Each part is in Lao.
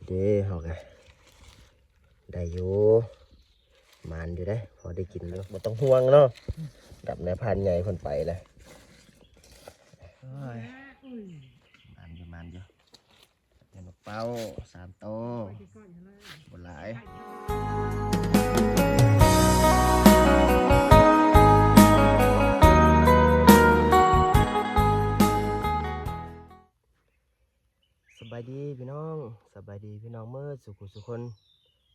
ເດ້ ເຮົາກະໄດ້ຢູ່ ໝານຢູ່ເດ້ ພໍໄດ້ກິນຢູ່ ບໍ່ຕ້ອງຫ່ວງເນາະ ກັບນາຍພານໃຫຍ່ເພິ່ນໄປແລ້ວ. ໂອ້ຍ ໝານຢູ່ ໝານຢູ່ ໄດ້ນົກເປົ້າສາມໂຕ ບໍ່ຫຼາຍ. ສະບາຍດີພີ່ນ້ອງ ສະບາຍດີພີ່ນ້ອງເໝິດສູ່ຜູ້ສູ່ຄົນ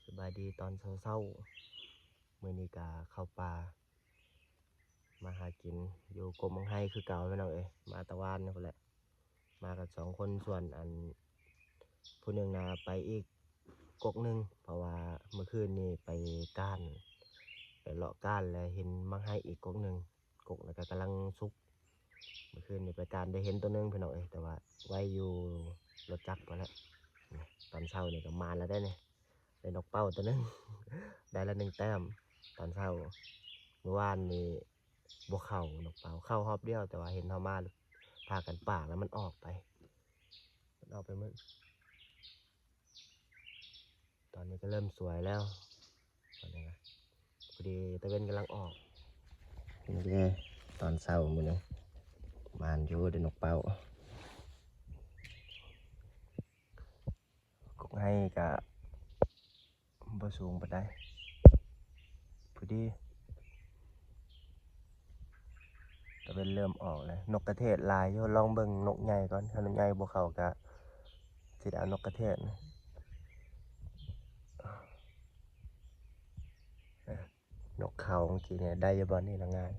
ສະບາຍດີຕອນເຊົ້າໆ. ມື້ນີ້ກະເຂົ້າປ່າ ມາຫາກິນຢູ່ກົກໝາກໄຮຄືເກົ່າພີ່ນ້ອງເອີຍ ມາແຕ່ວານນີ້ພຸ້ນແຫຼະ ມາກັນສອງຄົນ ສ່ວນອັນຜູ້ໜຶ່ງນະໄປອີກກົກໜຶ່ງ ເພາະວ່າມື້ຄືນນີ້ໄປກ້ານ ໄປເລາະກ້ານ ແລະເຫັນໝາກໄຮອີກກົກໜຶ່ງ ກົກນັ້ນກະກຳລັງສຸກ. ມື້ຄືນນີ້ໄປກ້ານໄດ້ເຫັນໂຕໜຶ່ງພີ່ນ້ອງເອີຍ ແຕ່ວ່າໄວ້ຢູ່ລົດຈັກພຸ້ນແຫຼະ. ຕອນເຊົ້ານີ້ກະໝານແລ້ວເດ້ນີ້ ໄດ້ນົກເປົ້າໂຕໜຶ່ງ ໄດ້ລະໜຶ່ງແຕ້ມຕອນເຊົ້າ. ມື້ວານນີ້ບໍ່ເຂົ້ານົກເປົ້າ ເຂົ້າຮອບດຽວ ແຕ່ວ່າເຫັນເຮົາມາພາກັນປາກແລ້ວມັນອອກໄປ ມັນອອກໄປໝົດ. ຕອນນີ້ກະເລີ່ມສວຍແລ້ວ ພໍດີຕາເວັນກຳລັງອອກ. ນີ້ເດ້ຕອນເຊົ້າມື້ນີ້ ໝານຢູ່ ໄດ້ນົກເປົ້າ. ກົກໄຮກະບໍ່ສູງປານໃດ ພໍດີຕາເວັນເລີ່ມອອກແລ້ວ. ນົກກະເທດຫຼາຍຢູ່ ລອງເບິ່ງນົກໃຫຍ່ກ່ອນ ຖ້ານົກໃຫຍ່ບໍ່ເຂົ້າກະຊິໄດ້ເອົານົກກະເທດ. ນົກເຂົ້າເມື່ອກີ້ນີ້ໄດ້ຢູ່ບ່ອນນີ້ລະ ງ່າຍ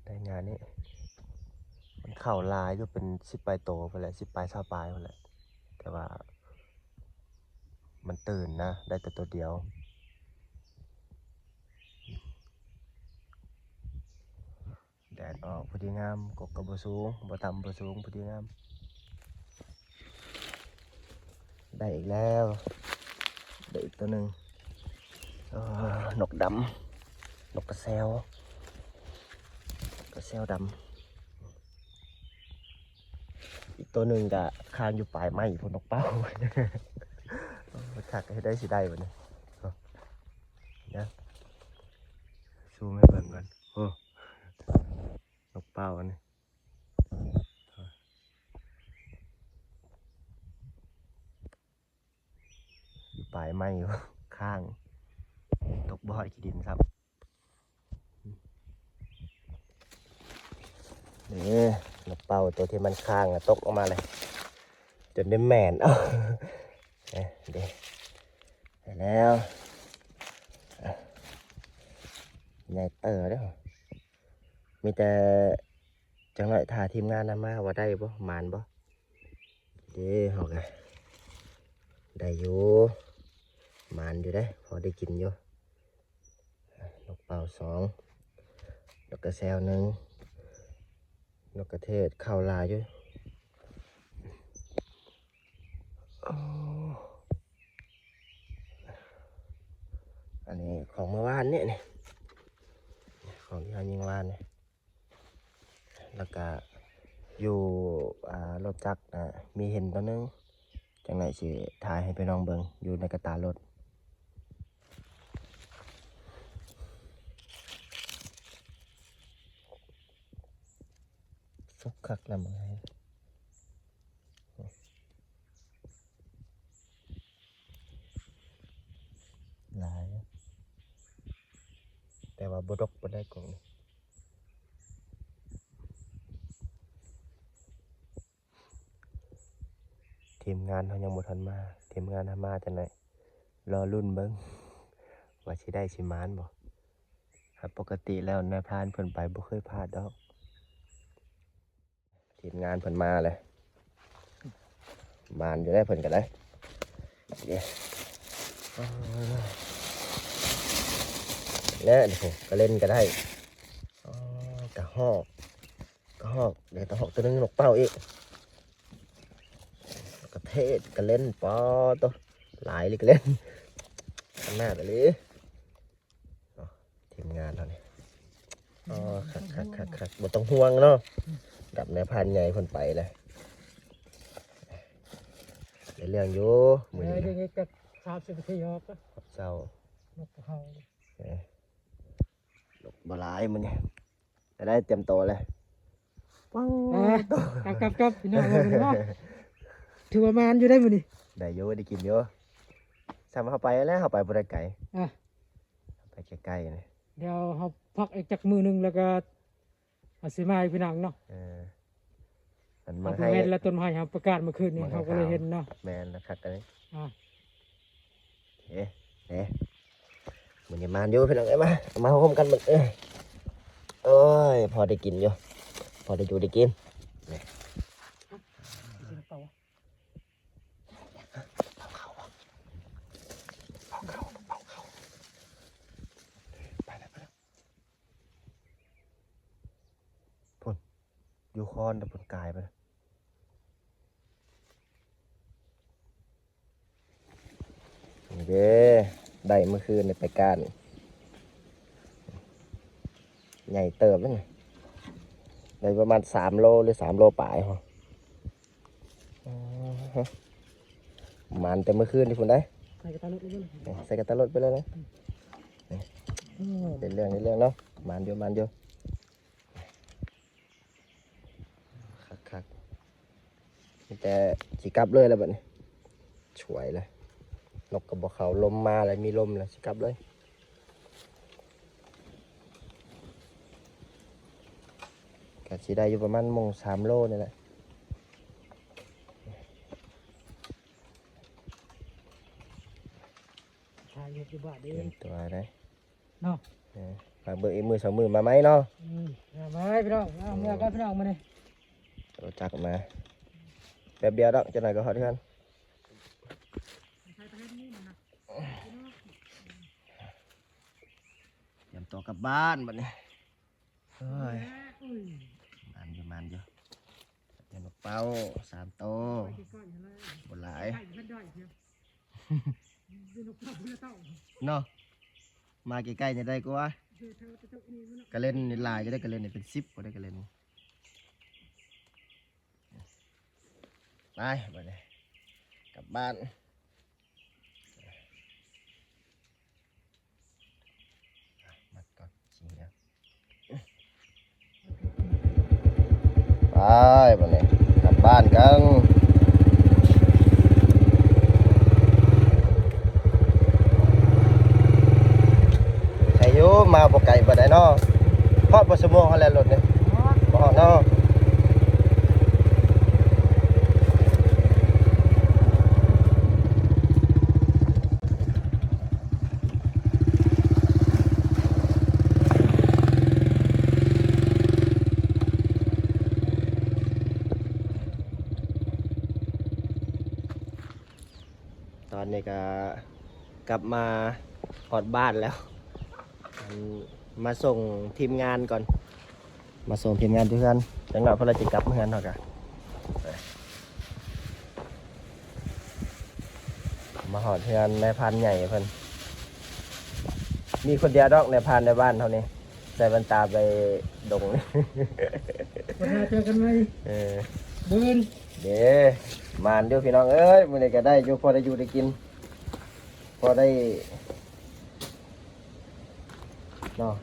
ໄດ້ງ່າຍນີ້. ມັນເຂົ້າຫຼາຍຢູ່ ເປັນສິບປາຍໂຕພຸ້ນແຫຼະ ສິບປາຍ ຊາວປາຍພຸ້ນແຫຼະ ແຕ່ວ່າມັນຕື່ນນະ ໄດ້ແຕ່ໂຕດຽວ. ແດດອອກພໍດີງາມ ກົກກະບໍ່ສູງ ບໍ່ຕ່ຳບໍ່ສູງ ພໍດີງາມ. ໄດ້ອີກແລ້ວ ໄດ້ອີກໂຕໜຶ່ງ. ເອີ ນົກດຳ ນົກກະແຊວ ກະແຊວດຳ. ອີກໂຕໜຶ່ງກະຄ້າງຢູ່ປາຍໄມ້ພຸ້ນ ນົກເປົ້າ. ໂອ້ ຄັກ ເຮັດໄດ້ຊິໄດ້ບັດນີ້ ເນາະ ຊູມໃຫ້ເບິ່ງກ່ອນ. ໂອ້ ນົກເປົ້າອັນນີ້ ຢູ່ປາຍໄມ້ຢູ່ ຄ້າງ ຕົກບໍ່ຮອດຂີ້ດິນຊ້ຳ. ນີ້ ນົກເປົ້າໂຕທີ່ມັນຄ້າງ ຕົກອອກມາເລີຍ ຈົນໄດ້ແມ່ນ. ເອົາ ເດ້ ໄດ້ແລ້ວ ໃຫຍ່ເຕີບເດ້. ມີແຕ່ຈັກໜ້ອຍຖ້າທີມງານນຳມາວ່າໄດ້ບໍ່ ໝານບໍ່. ເດ້ ເຮົາກະໄດ້ຢູ່ ໝານຢູ່ເດ້ ພໍໄດ້ກິນຢູ່. ນົກເປົ້າສອງ ນົກກະແຊວໜຶ່ງ ນົກກະເທດເຂົ້າຫຼາຍຢູ່. ໂອ້ ອັນນີ້ຂອງມື້ວານນີ້ ນີ້ ຂອງທີ່ເຮົາຍິງວານນີ້. ແລ້ວກະຢູ່ ອ່າ ລົດຈັກນະ ມີເຫັນໂຕໜຶ່ງ ຈັ່ງໃດຊິຖ່າຍໃຫ້ພີ່ນ້ອງເບິ່ງຢູ່ໃນກະຕາລົດ. ສຸກຄັກລະມື້ນີ້ ຫຼາຍ ແຕ່ວ່າບໍ່ດົກປານໃດກົກນີ້. ທີມງານເຮົາຍັງບໍ່ທັນມາ ທີມງານເຮົາມາຈັ່ງໃດ ລໍລຸ້ນເບິ່ງວ່າຊິໄດ້ຊິໝານບໍ່. ຫາກປົກກະຕິແລ້ວນາຍພານເພິ່ນໄປບໍ່ເຄີຍພາດດອກ. ທີມງານເພິ່ນມາແລ້ວ ໝານຢູ່ໄດ໋ເພິ່ນກະໄດ້. ແລະ ກະເລັນກະໄດ້ ກະຮອກ ກະຮອກ ໄດ້ກະຮອກໂຕໜຶ່ງ ນົກເປົ້າອີກ ກະເທດ ກະເລັນ ປາໂຕ ຫຼາຍອີ່ຫຼີ ກະເລັນ ຂະໜາດອີ່ຫຼີ. ທີມງານເຮົານີ້ ອໍ ຄັກໆໆໆ ບໍ່ຕ້ອງຫ່ວງເນາະ ກັບນາຍພານໃຫຍ່ເພິ່ນໄປແລ້ວ. ເດ ເລື່ອງຢູ່ມື້ນີ້ ເອີ ເດີ ຈັກສາມສິບນາທີອອກ ເຊົ້າ ນົກເຮົາ ເອີ ນົກບໍ່ຫຼາຍມື້ນີ້ ໄດ້ຕຽມໂຕເລີຍ ປັງ ອ່າ ກັບໆໆ ພີ່ນ້ອງເອີຍ ເນາະ ຖືວ່າໝານຢູ່ໄດ໋ມື້ນີ້ ໄດ້ຢູ່ ໄດ້ກິນຢູ່ ຊ່ຳເຮົາໄປແລ້ວ ເຮົາໄປບໍ່ໄດ້ໄກ ອ່າ ໄປໃກ້ໆນີ້ ດຽວເຮົາພັກອີກຈັກມື້ໜຶ່ງ ແລ້ວກໍອາດຊິມາອີກ ພີ່ນ້ອງເນາະ ເອີ ມັນມາໃຫ້ ເຫັນແລ້ວ ຕົ້ນໄມ້ເຮົາປະກາດມື້ຄືນນີ້ ເຮົາກໍເລີຍເຫັນເນາະ ແມ່ນ ຄັກເລີຍ ອ່າ ເອ ເອ ມື້ນີ້ມານຢູ່ພີ່ນ້ອງເອີຍ ມາ ມາໂຮມກັນເບິ່ງ ເອີ ໂອ້ຍ ພໍໄດ້ກິນຢູ່ ພໍໄດ້ຢູ່ໄດ້ກິນ ນີ້ ເອົາເຂົ້າ ເອົາເຂົ້າ ເອົາເຂົ້າ ໄປແລ້ວ ໄປແລ້ວ ພຸ້ນ ຢູ່ຄອນແຕ່ພຸ້ນ ກາຍໄປແລ້ວ ນີ້ເດ້ ໄດ້ມື້ຄືນນີ້ໄປກ້ານ ໃຫຍ່ເຕີບເດ້ນີ້ ໄດ້ປະມານສາມໂລ ຫຼື ສາມໂລປາຍພຸ້ນ ອືຮຶ ໝານແຕ່ມື້ຄືນນີ້ພຸ້ນເດ້ ໃສ່ກະຕາລົດໄປເລີຍ ໃສ່ກະຕາລົດໄປເລີຍນະ ອືມ ເປັນເລື່ອງ ເປັນເລື່ອງເນາະ ໝານຢູ່ ໝານຢູ່ ຄັກໆ ມີແຕ່ຊິກັບເລີຍແລ້ວບັດນີ້ ສວຍເລີຍ ນົກກໍບໍ່ເຂົ້າ ລົມມາແລ້ວ ມີລົມແລ້ວ ຊິກັບເລີຍ ກໍຊິໄດ້ຢູ່ປະມານໂມງສາມໂລນີ້ແຫຼະ ຖ່າຍຮູບຢູ່ບ້ານເດ້ ຕຽມຕົວໄດ້ ເນາະ ເອີ ຝາກເບິ່ງອີກມື້ສອງມື້ມາໃໝ່ເນາະ ອືມ ມາໃໝ່ພີ່ນ້ອງ ເອົາ ເມືອກ່ອນພີ່ນ້ອງມື້ນີ້ ລົດຈັກມາ ແປັບດຽວດອກ ຈັກໜ້ອຍກໍຮອດເຮືອນ ຕຽມຕົວກັບບ້ານບັດນີ້ ໂອ້ຍ ໝານຢູ່ ໝານຢູ່ ໄດ້ນົກເປົ້າສາມໂຕ ບໍ່ຫຼາຍ ເນາະ ມາໃກ້ໆນີ້ໄດ້ກວ່າ ກະເລັນນີ້ຫຼາຍຢູ່ເດ້ ກະເລັນນີ້ເປັນສິບພຸ້ນເດ້ ກະເລັນນີ້ ໄປ ບັດນີ້ ກັບບ້ານ ມັດກ່ອນ ຊິເຫື່ອ ໄປ ບັດນີ້ ກັບບ້ານກັນ ໃສຢູ່ ມາບໍ່ໄກປານໃດເນາະ ຮອດບໍ່ຊົ່ວໂມງຫັ້ນແຫຼະລົດນີ້ ຮອດ ບໍ່ຮອດເນາະ. ຕອນນີ້ກະກັບມາຮອດບ້ານແລ້ວ ອັນ ມາສົ່ງທີມງານກ່ອນ ມາສົ່ງທີມງານຢູ່ເຮືອນ ຈັກໜ້ອຍເພິ່ນລະຊິກັບເຮືອນເຮົາກະ ມາຮອດເຮືອນນາຍພານໃຫຍ່ເພິ່ນ ມີຄົນດຽວດອກນາຍພານໃນບ້ານເຮົານີ້ ໃສ່ແວ່ນຕາໄປດົງ ໄປຫາເຈີກັນໃໝ່ ເອີ ມື້ອື່ນ ເດ້ ໝານຢູ່ພີ່ນ້ອງເອີຍ ມື້ນີ້ກະໄດ້ຢູ່ ພໍໄດ້ຢູ່ໄດ້ກິນ ພໍໄດ້ ເນາະ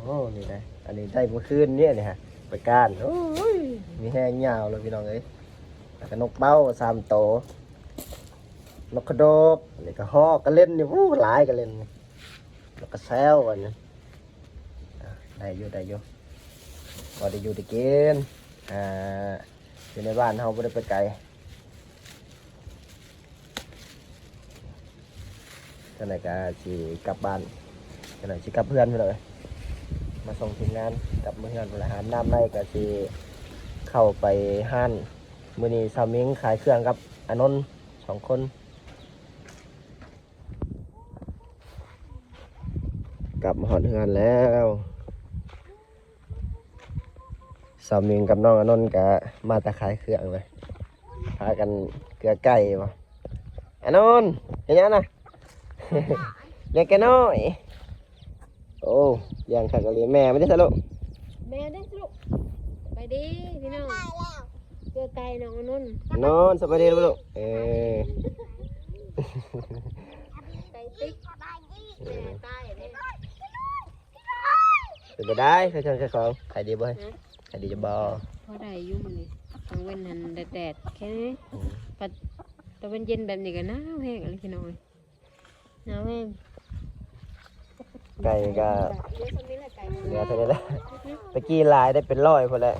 ໂອ້ ນີ້ໄດ໋ ອັນນີ້ໄດ້ມື້ຄືນນີ້ ນີ້ຮະ ໄປກ້ານ ໂອ້ຍ ມີແຮງຍາວເລີຍພີ່ນ້ອງເອີຍ ແລ້ວກະນົກເປົ້າສາມໂຕ ນົກຂະດົກ ອັນນີ້ກະຮອກ ກະເລັນນີ້ ໂອ້ ຫຼາຍກະເລັນນີ້ ແລ້ວກະແຊວ ອັນນີ້ ອ່າ ໄດ້ຢູ່ ໄດ້ຢູ່ ພໍໄດ້ຢູ່ໄດ້ກິນ ອ່າ ຢູ່ໃນບ້ານເຮົາບໍ່ໄດ້ໄປໄກ ຈັ່ງໃດກະຊິກັບບ້ານ ຈັ່ງໃດຊິກັບເຮືອນພຸ້ນແຫຼະ ມາສົ່ງທີມງານກັບເມືອເຮືອນພຸ້ນແຫຼະ ຫາບນ້ຳໄດ້ກະຊິເຂົ້າໄປຮ້ານ ມື້ນີ້ສາວມິງຂາຍເຄື່ອງກັບອານົນສອງຄົນ ກັບມາຮອດເຮືອນແລ້ວ ສາວມິງກັບນ້ອງອານົນກະມາແຕ່ຂາຍເຄື່ອງເລີຍ ພາກັນເກືອໄກ່ບໍ ອານົນ ເຮັດຫຍັງນະ ລ້ຽງໄກ່ນ້ອຍ ໂອ້ ລ້ຽງຄັກອີ່ຫຼີ ແມ່ມາເດ້ຊະລູກ ແມ່ເດ້ລູກ ສະບາຍດີພີ່ນ້ອງ. ເຈີໄກ່ນ້ອງອານົນ ນອນສະບາຍດີບໍ່ລູກ? ເອີ ໄກ່ຕິກ ເອີ ໄກ່ຕິກ ເປັນໄປໄດ້ ຂາຍເຄື່ອງຂາຍຂອງ ຂາຍດີບໍ່? ຮະ? ຂາຍດີຢູ່ບໍ່? ພໍໄດ້ຢູ່ມື້ນີ້ ກາງເວັນຫັ້ນແດດໆ ແຄ່ນີ້ ອືມ ພັດຕາເວັນເຢັນແບບນີ້ກໍໜາວແຮງອີ່ຫຼີພີ່ນ້ອງເອີຍ ໜາວແຮງ. ໄກ່ກໍເຫຼືອສ່ຳນີ້ແຫຼະ ໄກ່ ເຫຼືອເທົ່ານີ້ແຫຼະ ຕະກີ້ຫຼາຍໄດ້ເປັນຮ້ອຍພຸ້ນແຫຼະ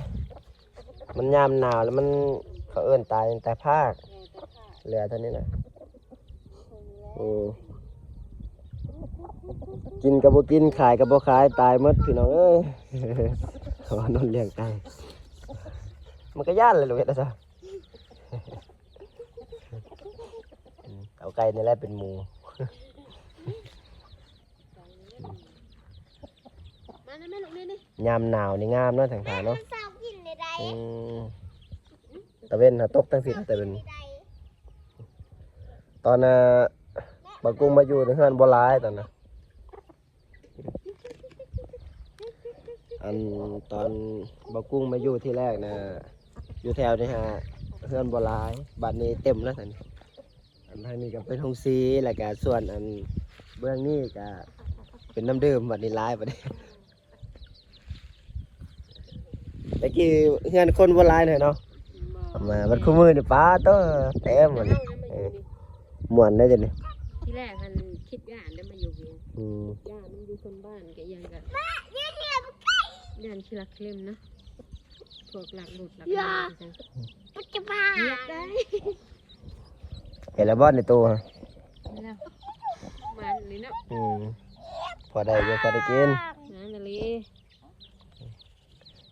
ມັນຍາມໜາວແລ້ວມັນ ເຂົາເອີ້ນຕາຍ ຕາຍພາກ ເອີ ຕາຍພາກ ເຫຼືອເທົ່ານີ້ແຫຼະ. ອືມ ກິນກໍບໍ່ກິນ ຂາຍກໍບໍ່ຂາຍ ຕາຍໝົດພີ່ນ້ອງເອີຍ ເຂົາວ່ານອນລ້ຽງໄກ່ ມັນກໍຢ້ານແຫຼະລູກ ເຮັດແນວໃດ ອືມ ເອົາໄກ່ນີ້ແຫຼະເປັນໝູ ມານຳແມ່ລູກນີ້ນີ້ ຍາມໜາວນີ້ງາມເນາະ ທາງຂາເນາະ ແມ່ມັນເຊົາກິນໄດ້ໃດ ອືມ ຕາເວັນຫາຕົກທັງສິ ຕາເວັນ ຕອນນ່າ ບັກກຸ້ງມາຢູ່ໃນເຮືອນບໍ່ຫຼາຍຕອນນ່າ ອັນຕອນບັກກຸ້ງມາຢູ່ທີແລກນະ ຢູ່ແຖວນີ້ຫາເຮືອນບໍ່ຫຼາຍ ບາດນີ້ເຕັມແລ້ວຊັ້ນ ອັນທາງນີ້ກໍເປັນໂຮງສີ ແລ້ວກະສ່ວນອັນເບື້ອງນີ້ກະເປັນນ້ຳດື່ມ ບາດນີ້ຫຼາຍ ບາດນີ້ ແຕ່ກີ້ເຮືອນຄົນບໍ່ຫຼາຍເລີຍເນາະ ມາບັດຄູ່ມື້ນີ້ ປາໂຕ ເຕັມໝົດ ເອີ ມ່ວນໄດ໋ດຽວນີ້ ທີແລກຫັ້ນຄິດຢ້ານໄດ້ມາຢູ່ນີ້ ອືມ ຢ້ານມັນຢູ່ຄົນບ້ານກະອີ່ຫຍັງກະ ຢ້ານຂີ້ລັກຂີ້ເລັມເນາະ ພວກລັກລົດລັກລາ ມັນຈະພາ ເຮັດໄດ້ ເຫັນແລ້ວບໍ່ໃນຕູ້? ເຫັນແລ້ວ ມັນນີ້ເນາະ ອືມ ພໍໄດ້ຢູ່ ພໍໄດ້ກິນ ງາມອີ່ຫຼີ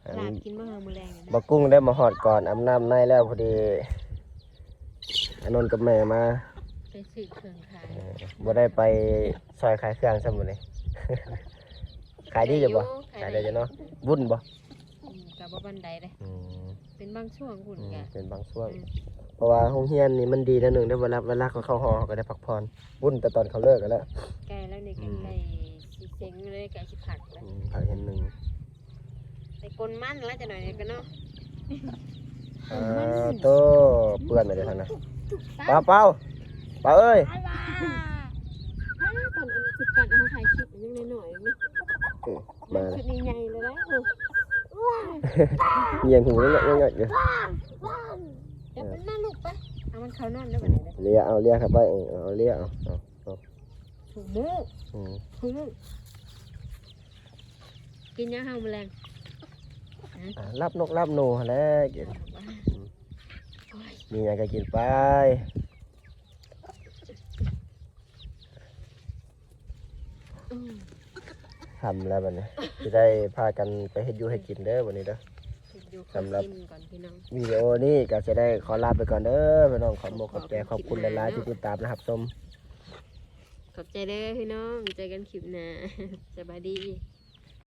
ອັນ ຫຼາບກິນບໍ່ເຮົາມື້ແລງນີ້ນະ ບັກກຸ້ງໄດ້ມາຮອດກ່ອນ ອາບນ້ຳໃນແລ້ວພໍດີ ອານົນກັບແມ່ມາ ໄປຊື້ເຄື່ອງຂາຍ ເອີ ບໍ່ໄດ້ໄປຊ່ອຍຂາຍເຄື່ອງຊ້ຳມື້ນີ້ ຂາຍດີຢູ່ບໍ່? ຂາຍໄດ້ຢູ່ເນາະ ວຸ້ນບໍ່? ອືມ ກໍບໍ່ປານໃດເດ້ ອືມ ເປັນບາງຊ່ວງພຸ້ນ ອືມ ກະ ເປັນບາງຊ່ວງ ອືມ ເພາະວ່າໂຮງຮຽນນີ້ມັນດີແນວໜຶ່ງເດ້ ເວລາ ເວລາເຂົາເຂົ້າຫໍ່ເຂົາກໍໄດ້ພັກຜ່ອນ ວຸ້ນແຕ່ຕອນເຂົາເລີກຫັ້ນແຫຼະ ໃກ້ແລ້ວນີ້ກໍ ອືມ ໃກ້ຊິເສັງເລີຍ ໃກ້ຊິພັກແລ້ວ ອືມ ພັກຮຽນໜຶ່ງ ໄປກົນມັນແລ້ວຈັກໜ້ອຍກໍເນາະ ເອີ ໂຕ ເປື້ອນໄປເດ້ທາງນັ້ນ ປາ ເປົາ ປາເອີຍ ຕອນອັນ ຕອນເຮົາຖ່າຍຄລິບມັນຍັງນ້ອຍໆຢູ່ ເອີ ມາ ຊຸດນີ້ໃຫຍ່ເລີຍນະ ງຽງຫູເງາະໆຢູ່ ຈັບມັນມາລູກໄປ ເອົາມັນເຂົ້ານອນເດີ້ບັດນີ້ເດີ້ ເລຍເອົາ ເລຍເຂົ້າໄປ ເອີ ເອົາ ເລຍເອົາ ເອົາ ທຸກມື້ ອືມ ທຸກມື້ ກິນຫຍັງເຮົາມື້ແລງ? ຮະ? ອ່າ ລາບນົກລາບໜູຫັ້ນແຫຼະກິນ ອືມ ໂອ້ຍ ມີຫຍັງກໍກິນໄປ ອືມ ຄ່ຳແລ້ວບັດນີ້ ຊິໄດ້ພາກັນໄປເຮັດຢູ່ເຮັດກິນເດີ້ບັດນີ້ເດີ້ ເຮັດຢູ່ ສຳລັບ ກິນກ່ອນພີ່ນ້ອງ ວິດີໂອນີ້ກໍຊິໄດ້ຂໍລາໄປກ່ອນເດີ້ພີ່ນ້ອງ ຂອບອົກຂອບໃຈ ຂອບຄຸນຫຼາຍໆທີ່ຕິດຕາມ ແລະ ຮັບຊົມ ຂອບໃຈເດີ້ພີ່ນ້ອງ ເຈີກັນຄລິບໜ້າ ສະບາຍດີ.